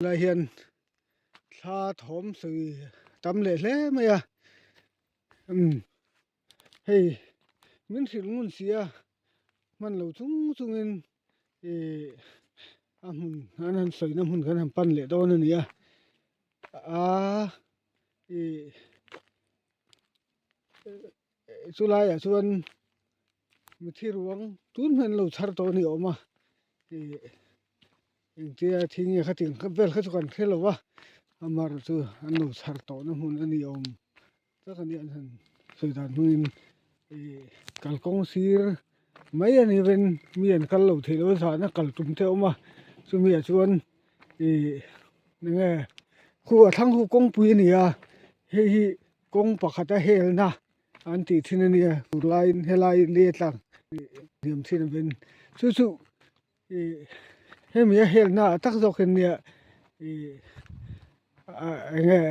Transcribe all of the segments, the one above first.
Lai hian thla thawm sawi tam leh hle mai a umm hei min hrilh ngun si a hman lo chung chungin ih a hmun an han sawina hmun kan han pan leh dawn a ni a aa ih chu laiah chuan mithi ruang tun hman lo chhar tawh a ni awm a ih engtia thi nge kha tih ang vel kha chu kan hre lo a amaherawh chu an lo chhar tawhna hmun a ni awm tak a nia an han sawi dan hmangin ih kalkawng sir mai a ni veng mi an kal lo theih loh a zahna kal tum te a awm a chumi ah chuan ih enge khu a thlang khu kawngpui a ni a hei hi kawng pakhata helna an tih thin a nia tur laiin helai li a tlang hniam thin a veng chu chu ih hemi a helna ah tak zawk hian nia ih ah eng nge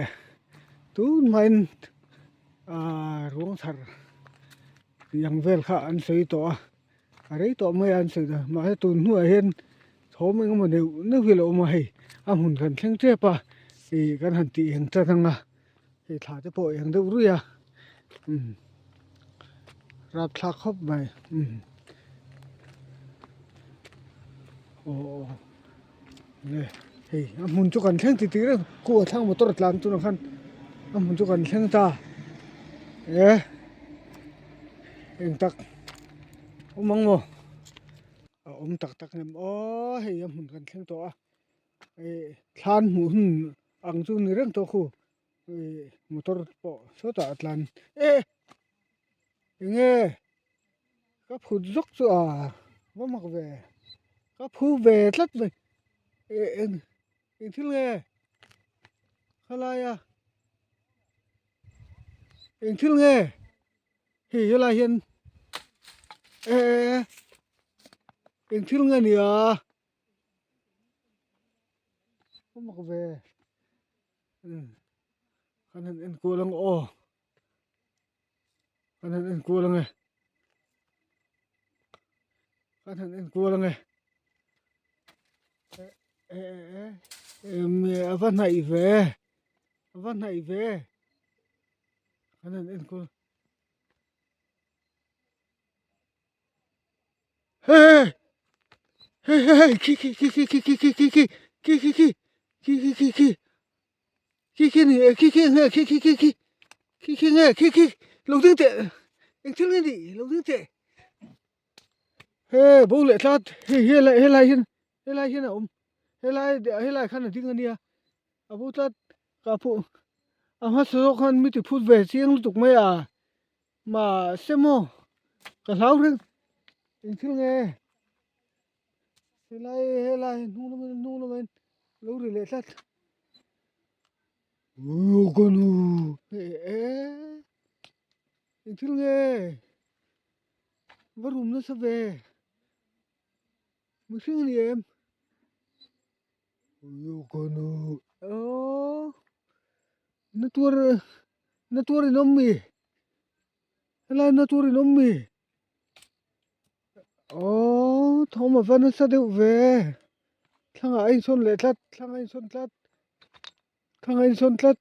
tun hmain ah ruang chhar tih ang vel kha an sawi tawh a a rei tawh mai a an sawi dan mahse tun hnuah hian thawm eng emaw neuh neuh hi a lo awm a hei a hmun kan thleng tep a ih kan han tih eng tan ang a hei thla te pawh eng deuh ruih a umm rapthlak khawp mai umm aw le hei a hmun chu kan thleng titih reng khu a thlang motor a tlan tunah khan a hmun chu kan thleng ta e eng tak awm ang maw a awm tak tak em aw hei a hmun kan thleng tawh a ih thlan hmuh hun ang chu ni reng tawh khu ih motor pawh sawtah a tlan e enge ka phut zawk chu a va mak ve ka phu ve tlat mai eh eng eng thil nge khalai a eng thil nge hei helai hian eh eh eh eng thil nge ni a. Ka mak ve kan han en kual ang aw kan han en kual ang e kan han en kual ang e eh eh a va hnaih ve a va hnaih ve kan han en kual. Hey hey hey hey khi khi khi khi khi khi khi khi khi khi khi khi khi khi khi khi khi khi ni khi khi nge khi khi khi khi khi khi nge khi khi lo ding teh eng thil nge ni lo ding teh he bo leh tlat hei helai helai hian helai hian a awm helai helai khan a ding ania a bo tlat ka pawh a hmasa zawk khan mi ti phut ve chiang lutuk mai a. Mahse maw ka hlau reng eng thil nge helai helai hnung lam hnung lam in lo ri leh tlat ka nu eh eng thil nge va rum nasa ve mihring a ni em ka nu aww na tuar na tuar in awm mi helai na tuar in awm mi aww thawm a va nasa deuh ve thlangah a insawn leh tlat thlangah a insawn tlat thlangah a insawn tlat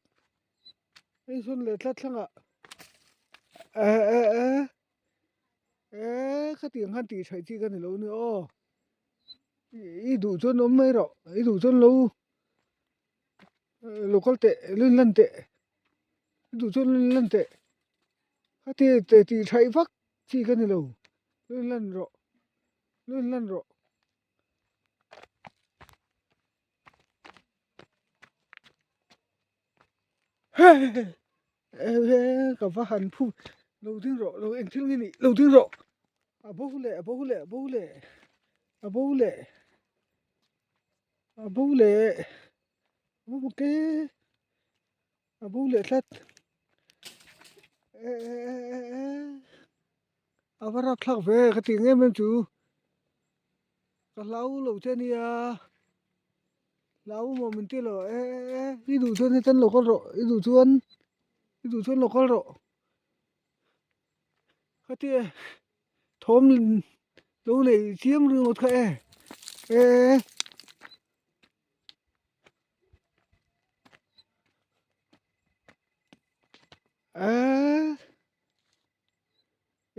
a insawn leh tlat thlangah eh eh eh eh khatiang khan tih theih chi ka ni lo a ni aw i duh chuan awm mai rawh i duh chuan lo. Lo kal teh lun lan teh duh chuan lun lan teh khati teh tih thaih vak chi ka ni lo lun lan rawh lun lan rawh. Ka va han phu lo ding rawh lo eng thil nge nih lo ding rawh a bo leh a bo leh a bo leh a bo leh. A bo leh a bo te a bo leh tlat eh eh eh eh eh a va rapthlak ve ka tih em em chu ka hlau lo che ania hlau maw min ti lo eh eh eh i duh chuan hetiang lo kal rawh i duh chuan i duh chuan lo kal rawh khatia thawm lo neih chiam ringawt kha e e.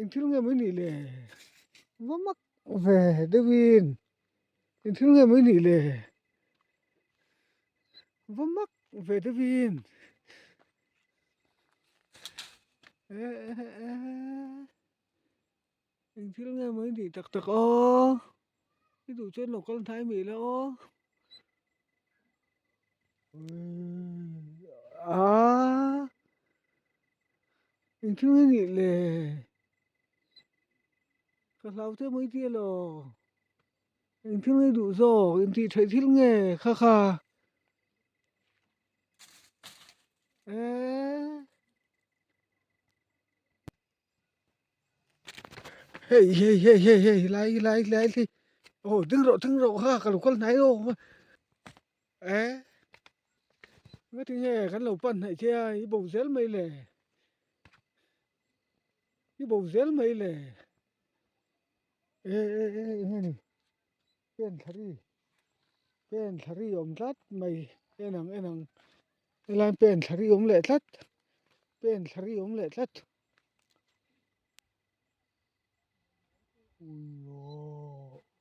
Eng thil nge mai nih le? Va mak ve deuhin eng thil nge mai nih le? Va mak ve deuhin eng thil nge mai nih tak tak aw i duh chuan lo kal hnai mai la aw aaa. Eng thil nge nih le? Ka hlau te mai tih elaw? Eng thil nge duh zawk? Intih theih thil nge kha kha? Eee Hei hei hei hei hei lai lai lai hi aw ding rawh ding rawh kha ka lo kal hnai aw Eee Ngati nge kan lo pan hnaih che a i bo zel mai le i bo zel mai le e e e eng nge ni pen thla ri pen thla ri awm tlat mai en ang en ang helai pen thla ri awm leh tlat pen thla ri awm leh tlat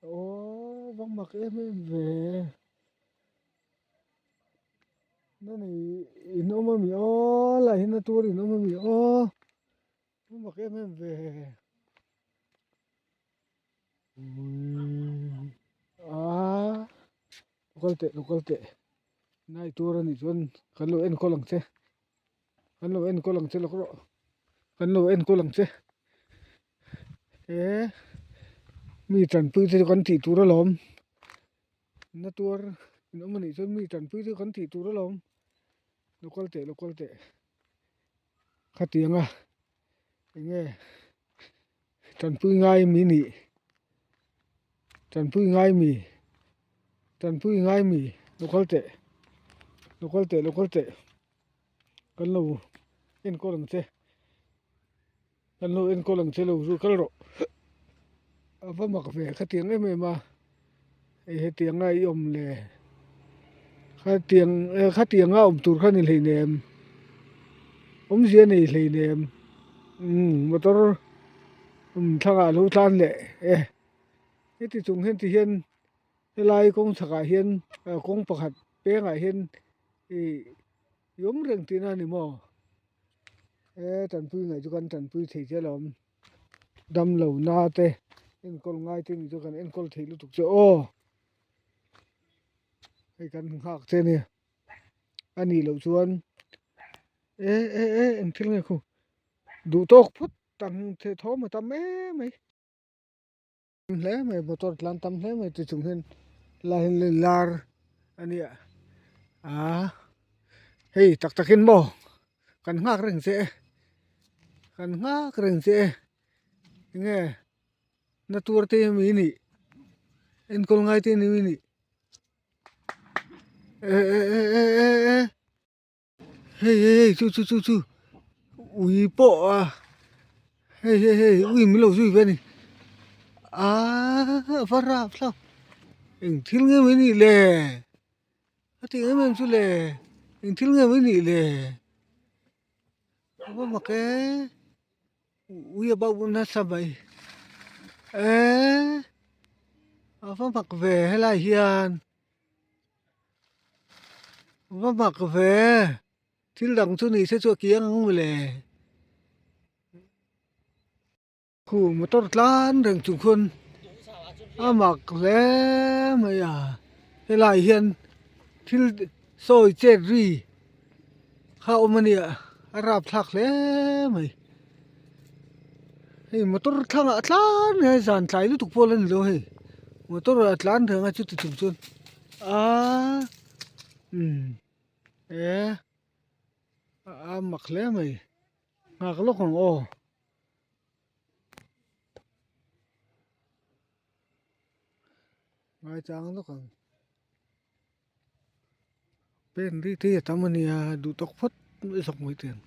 Aw va mak em em ve na nei in awm ami aw lai hian a tur in awm ami aw va mak em em ve aaa lo kal teh lo kal teh nai tur anih chuan kan lo enkawl ang che. Kan lo enkawl ang che lawk rawh kan lo enkawl ang che he mi tanpui te chu kan tih tur alawm na tuar in awm anih chuan mi tanpui te chu kan tih tur alawm lo kal teh lo kal teh khatiang a enge tanpui ngai mi nih tanpui ngai mi tanpui ngai mi lo kal teh lo kal teh lo kal teh. Kan lo enkawl ang che kan lo enkawl ang che lo zu kal rawh a va mak ve khatiang em em a hei hetiang a i awm le khatiang khatiang a awm tur kha ni hleinem awmzia nei hleinem umm motor thlang ah a lo tlan leh e heti chung hian ti hian helai kawng chhakah hian kawng pakhat pengah hian ih i awm reng tihna a ni maw he tanpui ngaih chu kan tanpui thei che alawm damlo na te enkawl ngai te nih chu kan enkawl thei lutuk che aw hei kan nghak che ania a nih loh chuan e e e eng thil nge khu duh tawk phawt ang thawm a tam em mai. Hle mai motor tlan tam hle mai ti chung hian lai hian lei lar a nia ah hei tak tak in maw kan nghak reng che e kan nghak reng che e enge na tur te mi nih enkawl ngai te mi nih e e e e e e. Hei hei hei chu chu chu chu ui pawh a hei hei hei ui min lo zui ve a ni aaa va rap thlap eng thil nge mai nih le a tih em em chu le eng thil nge mai nih le a va mak e ui a bauh nasa mai eee a va mak ve helai hian. Va mak ve thil dang chu ni se chu a kiang ang mawle khu motor tlan reng chung khuan a mak hle mai a helai hian thil sawi chet ri kha a awm a nia a rapthlak hle mai hei motor thlangah a tlan reng a zan tlai lutuk pawh la ni lo hei motor ah a tlan reng a chuti chung chuan aaa umm e a mak hle mai nghak lawk ang aw. Ngaichang lawk ang. Pen ri te hi a tam a nia duh tawk phawt mai zawk mai te ang.